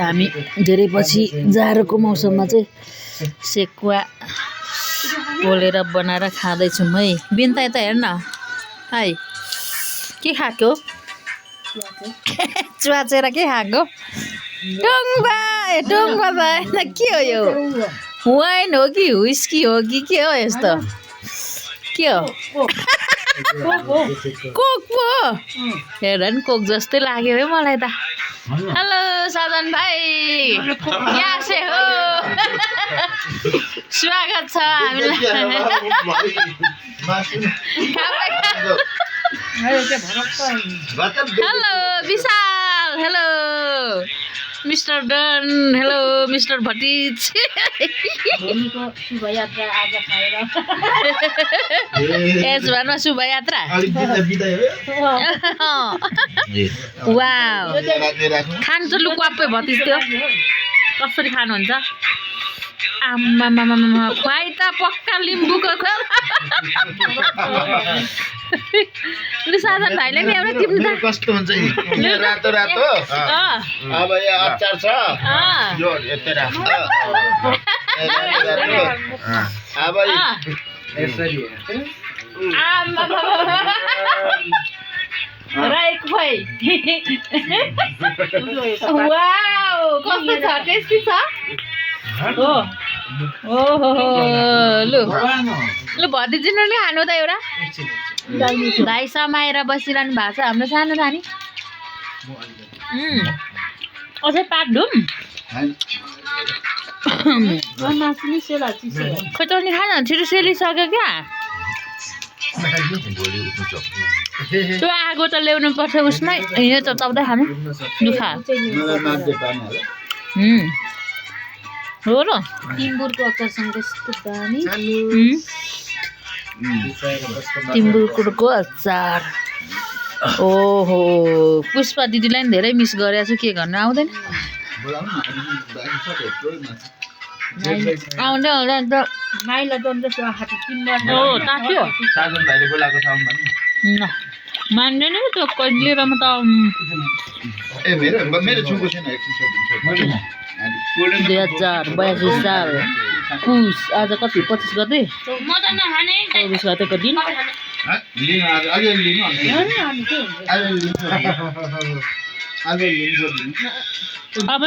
हामी धेरै पछि जाडोको मौसममा चाहिँ सेकुवा पोलेर बनाएर खाँदैछौँ है। बिन्ता यता हेर्न है, के खाएको? च्वाचेर के खाएको? टुङ्बा त होइन, के हो यो? वाइन हो कि हुस्की हो कि के हो यस्तो? के हो? कोक पो हेर नि, कोक जस्तै लाग्यो है मलाई त। हेलो साजन भाइ, यहाँ से हो? स्वागत छ हामीलाई। Hello Vishal, hello mister Don, hello mister भटिज। शुभयात्रा आज खाएर एजमा शुभयात्रा। वाउ, खानु त लुक्वाप्पै भतिज त्यो कसरी खानुहुन्छ? आम्मामामा, खुवाइ त पक्का लिम्बूको लु साधन भाइले नि एउटा तिम्रो त कस्तो हुन्छ रातो रातो। अब यो अचार छ, यो यतै राख्छ। अब यसरी राइक भाइ। वाउ, कस्तो छ? टेस्टी छ? ओहो, लु लु भतिजिनले खानु त एउटा। भाइ समाएर बसिरहनु भएको छ हाम्रो सानो नानी। अझै पाक्दुम खोइ त नि खान छिटो सेलिसक्यो क्या। त्यो आगो त ल्याउनु पर्छ उसमै, हिँडे चचाउँदै खानु दुखा हो र। तिम्बुरको अचारसँग त्यस्तो दामी। तिम्बुरको अचार। ओहो, पुष्पा दिदीलाई पनि धेरै मिस गरेको छु, के गर्नु आउँदैन? आउँदै होला नि त। माइला जन्दैछ हात तिम्रो। ओ तात्यो साजन भाइले बोलाएको छ भन्नु। ल मान्दैन त्यो कहिले र म त। ए मेरो छुको छैन, एकछिन सोधिन्छ। 2082 साल पुस, आज कति 25 गते? 24 गतेको दिन। लिनु अलि लिनु अब